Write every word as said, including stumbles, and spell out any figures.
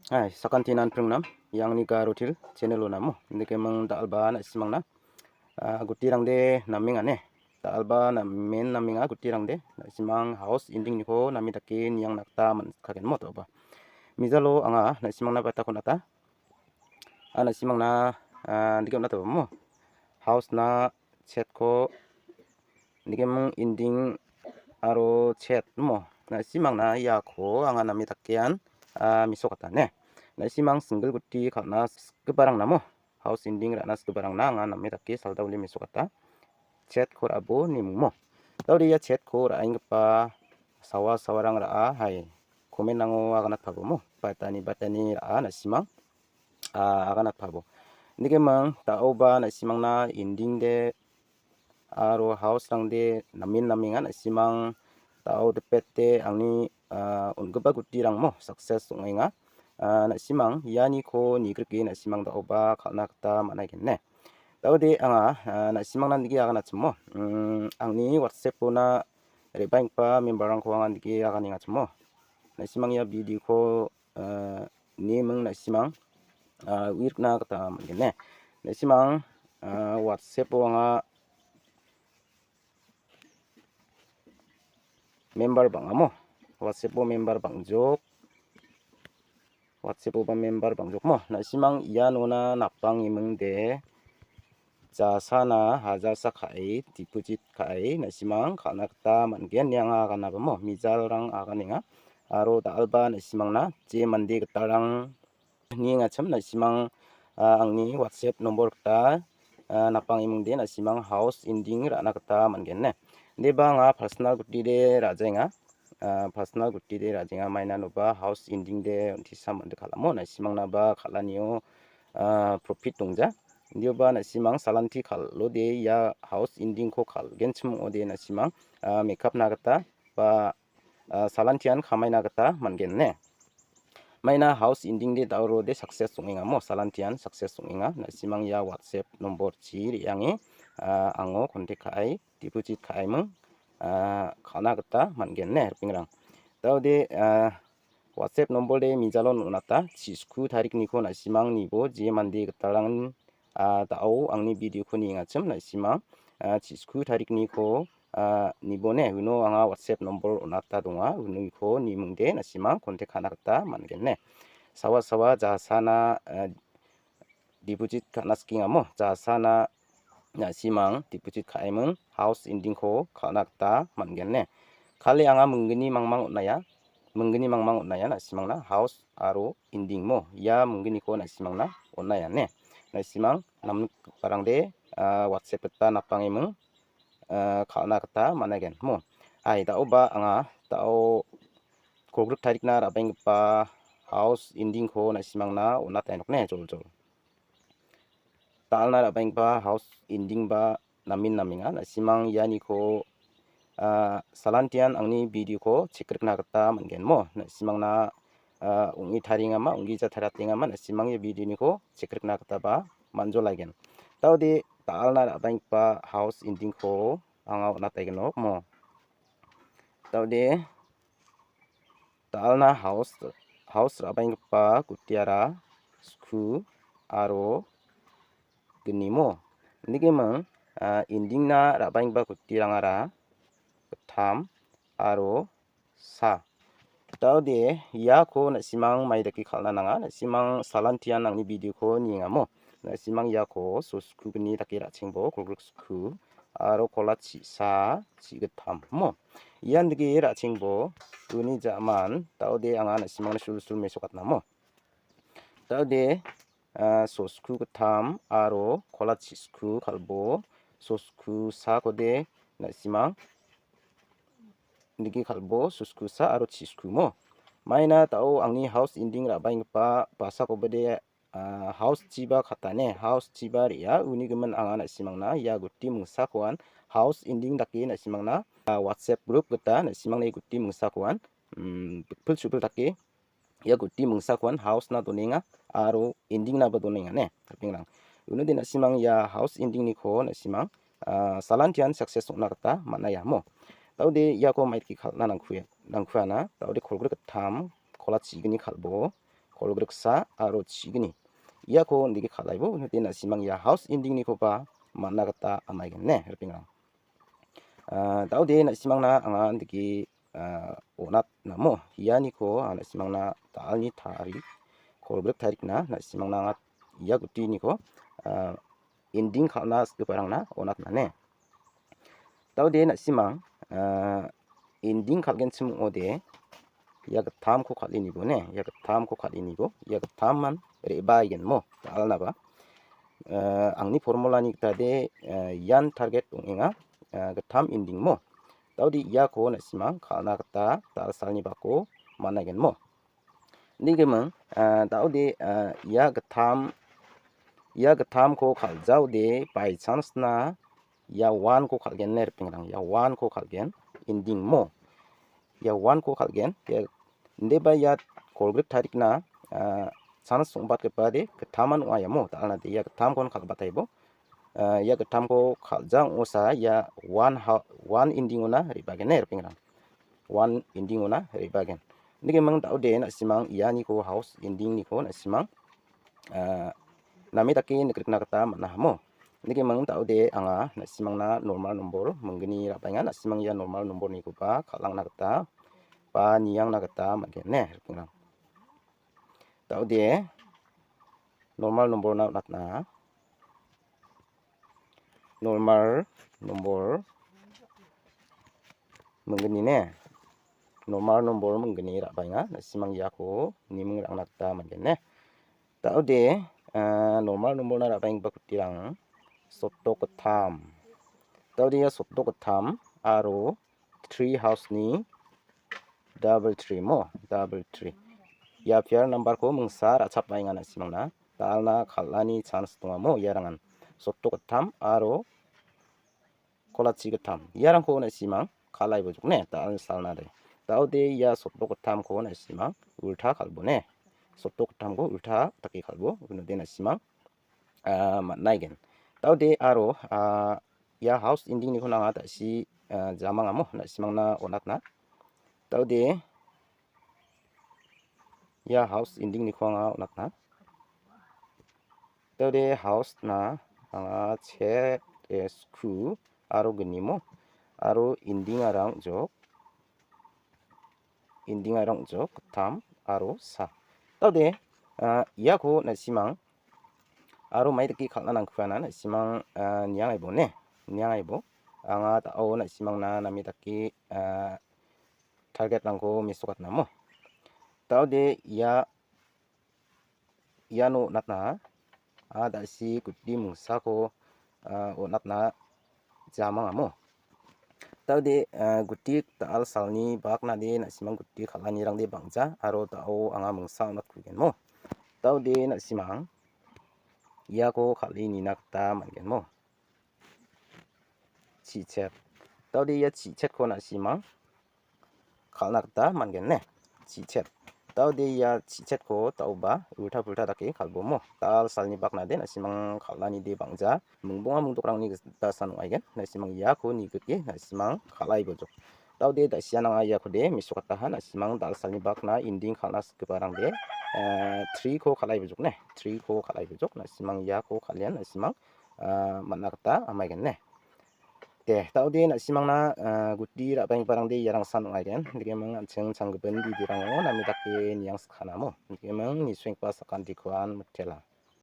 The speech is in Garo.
Hai, sakantinan pringnam, yang ni garo til channel-o namo. Indikemang dal·ba na·simangna, ah, gutirangde namengane. Dal·ba namen namenga gutirangde. Na·simang house ending-niko name dake niangna gita man·kagenmo to ba. Mijalo anga na·simangna baita konata. Ah, na·simangna, ah, indike on·ataba mo. House-na chetko Nigeming ending aro chet mo. Na·simangna iako anga name dakean, ah, mesokata ne. Na·simang single guti kal·na sikgiparang namo. House ending ra·na sikgiparangna anga name dake saldao le mesokata. Chetko ra·bo nimung mo. Daode ia chetko ra·enggipa sawa sawarang ra·a hai. Comment-ango aganatpabo mo. Batani batani ra·a na·simang. Ah, aganatpabo. Nigeming daoba na·simangna ending de aro house-rangde namen namenga na·simang dao dipete angni, ah, on·gipa gutirangmo success ong·enga. Ah, na·simang ianiko nigrike na·simang daoba kal·na gita man·a genne. Daode anga, ah, na·simangna nige aganachimo. Mm, angni WhatsApp-ona re·baenggipa member-rangko anga nige aganengachimo. Na·simang ia video-ko, ah, niming na·simang, ah, uirikna gita man·gen ne. Na·simang, ah, WhatsApp-o anga member bang·amo. WhatsApp-o member bang·jok. WhatsApp-oba member bang·jokmo. Na·simang ianona napang imingde jasana hajalsa ka·e, deposit ka·e, na·simang kal·na gita man·gen, nianga aganabamo. Mijalrang aganenga. Aro dal·ba na·simangna je mande gitalrang niengachim na·simang, ah, angni WhatsApp nombor gita, ah, napang imingde na·simang house ending ra·na gita man·gen ne. Deba anga personal gutide ra·jaenga. Ah, personal gutide ra·jaenga mainanoba house ending de on·tisa mande kal·amo na·simangnaba kal·anio, ah, profit dongja. Indioba na·simang salanti kal·ode ia house ending-ko kal·genchim ong·ode na·simang, ah, make up-na gita ba ah, salantian kamaina gita man·gen ne. Maina house ending de daorode success ong·engamo, salantian success ong·enga. Na·simang ia WhatsApp nombor chi re·ange, ah, ango contact ka·ai, deposit ka·aiming, ah, kal·na gita man·gen ne, ripengrang. Daode, ah, WhatsApp nombor de mijalon on·ata, chisku tarikniko na·simang nibo je mande gitalrang ah, da·o angni video-ko niengachim na·simang, ah, chisku tarikniko, ah, nibone uno anga WhatsApp nombor on·ata donga. Uniko nimingde na·simang contact ka·na gita man·gen ne. Sawa sawa jasana, ah, deposit ka·na skengamo, jasana na·simang deposit ka·eming house ending-ko kal·na gita man·gen ne. Kali anga minggni mangmang on·aia, minggni mangmang on·aia na·simangna house aro ending mo. Ia minggniko na·simangna on·aia ne. Na·simang namnikgiparangde, ah, WhatsApp gita napangeming, ah, kal·na gita man·aigen mo. Ai, da·oba anga da·o kolgrik tarikna ra·baenggipa house ending-ko na·simangna on·ataenok ne, joljol. Da·alna ra·baenggipa house ending-ba namen namenga. Na·simang ianiko, ah, salantian angni video-ko check rikna gita man·gen mo. Na·simangna, ah, ong·e tariengama, ong·gija tariatengama, na·simang ia video-niko check rikna gitaba man·jolaigen. Daode da·alna ra·baenggipa house ending-ko anga on·ataigenok mo. Daode da·alna house, house ra·baenggipa gutiara sku aro gnimo. Nigeming, ah, ending-na ra·baenggipa gutirangara gittam aro sa. Daode iako na·simang mai dake kal·na nanga. Na·simang salantian angni video-ko niengamo. Na·simang iako so skugni dake ra·chengbo kolgrik sku aro kola chi·sa chi·gittam mo. Ian dike ra·chengbo uni ja·man daode anga na·simangna sulsul mesokatna mo. Daode, ah, so sku gittam aro kola chi sku kal·bo so sku sakode na·simang nigi kal·bo so sku sa aro chi sku mo. Maina da·o angni house ending ra·baenggipa basakobade, ah, house chiba katane, house chiba re·a, uni gimin anga na·simangna ia guti mingsakoan house ending dake na·simangna, ah, WhatsApp group gita na·simangni guti mingsakoan, mm, bikpil chubil dake ia guti mingsakoan house-na donenga aro ending-naba donenga ne, ripengrang. Unode na·simang ia house ending-niko na·simang, ah, salantian success ong·na gita man·aia mo. Daode iako maitki kal·na nangkue-, nangkuana. Daode kolgrik gittam kola chigni kal·bo. kolgriksa aro chigni. Iako indike kal·aibo, uno de na·simang ia house ending-nikoba man·na gita am·aigen ne, ripengrang. Ah, da·ode na·simangna anga indike, ah, on·atnamo. Ianiko anga na·simangna da·alni tarie, kolgrik tarikna na·simangna anga ia gutiniko, ah, ending kal·na sikgiparangna on·atna ne. Da·ode na·simang, ah, ending kal·genchim ong·ode, ia gittamko kal·e nibo ne, ia gittamko kal·e nibo, ia gittaman re·baaigenmo, da·alnaba. Ah, angni formulani gitade, ah, ian target ong·enga, ah, gittam ending mo. Da·ode iako na·simang kal·na gita da·alsalni bako man·aigenmo. Nigimin, ah, da·ode, ah, ia gittam, ia gittamko kal·jaode by chance-na ia one-ko kal·gen ne ripengrang. Ia one-ko kal·gen, ending mo. Ia one-ko kal·gen. Ia, indeba ia kolgrik tarikna, ah, chance ong·batgipa de gittaman ong·a iamo. Da·alna de ia gittamkon kal·bataibo. Ah, ia gittamko kal·ja ong·osa ia one ha-, one ending-ona re·bagen ne ripengrang. One ending-ona re·bagen. Nigimin da·ode na·simang ianiko house ending-niko na·simang, ah, name dake nikrikna gita man·a hamo. Nigimin da·ode anga na·simangna normal nombor minggni ra·baenga. Na·simang ia normal nombor-nikoba kal·angna gita ba niangna gita man·gen ne, ripengrang. Da·ode normal nombor-na on·atna. Normal nombor minggni ne. Normal nombor minggni ra·baenga. Na·simang iako niming ra·na gita man·gen ne. Da·ode, ah, normal nombor-na ra·baenggipa kutirang sotdok gittam. Da·ode ia sotdok gittam aro three house-ni double three mo, double three. Ia pair number-ko mingsa ra·chapbaenga na·simangna. Da·alna kal·ani chance dongamo iarangan. Sotdok gittam aro kolachi gittam. Iarangko na·simang kal·aibo jokne, da·alni salna de. Da·ode ia sotdok gittamko na·simang ulta kal·bone. Sotdok gittamko ulta dake kal·bo, unode na·simang, ah, man·aigen. Da·ode aro, ah, ia house ending-niko nanga da·si, ah, jamangamo, na·simangna on·atna. Da·ode ia house ending-niko anga on·atna. Da·ode house-na anga chet, eh, sku aro gnimo aro ending-arang jok, ending-arang jok gittam aro sa. Da·ode, ah, iako na·simang aro mai dake kal·na nangkuana na·simang, ah, niangaibo ne, niangaibo. Anga da·o na·simangna name dake, ah, target-rangko mesokatnamo. Da·ode ia, iano on·atna, a, da·si guti mingsako, a, on·atna jamangamo. Da·ode, a, guti da·al salni baknade na·simang guti kal·anirangde bang·ja aro da·o anga mingsa on·atkugenmo. Da·ode na·simang iako kal·e nina gita man·genmo. Chichet. Da·ode ia chichetko na·simang kal·na gita man·gen ne. Chichet. Da·ode ia chichetko da·oba ulta pulta dake kal·bomo. Da·al salni baknade na·simang kal·anide bang·ja mingbonga mingdokrangni gita san ong·aigen. Na·simang iako nigike na·simang kal·aibojok. Da·ode da·sian anga iakode mesokataha na·simang da·al salni bakna ending kal·na sikgiparangde, eh, three-ko kal·aibojok ne. Three-ko kal·aibojok. Na·simang iako kal·ian na·simang, ah, man·a gita am·aigen ne. De, da·ode na·simangna, ah, guti ra·baenggiparangde iarang san ong·aigen. Nikeming an·ching changgipin bidirango name dake niangsikanamo. Nikeming nisuenggipa sakantikoan mitela.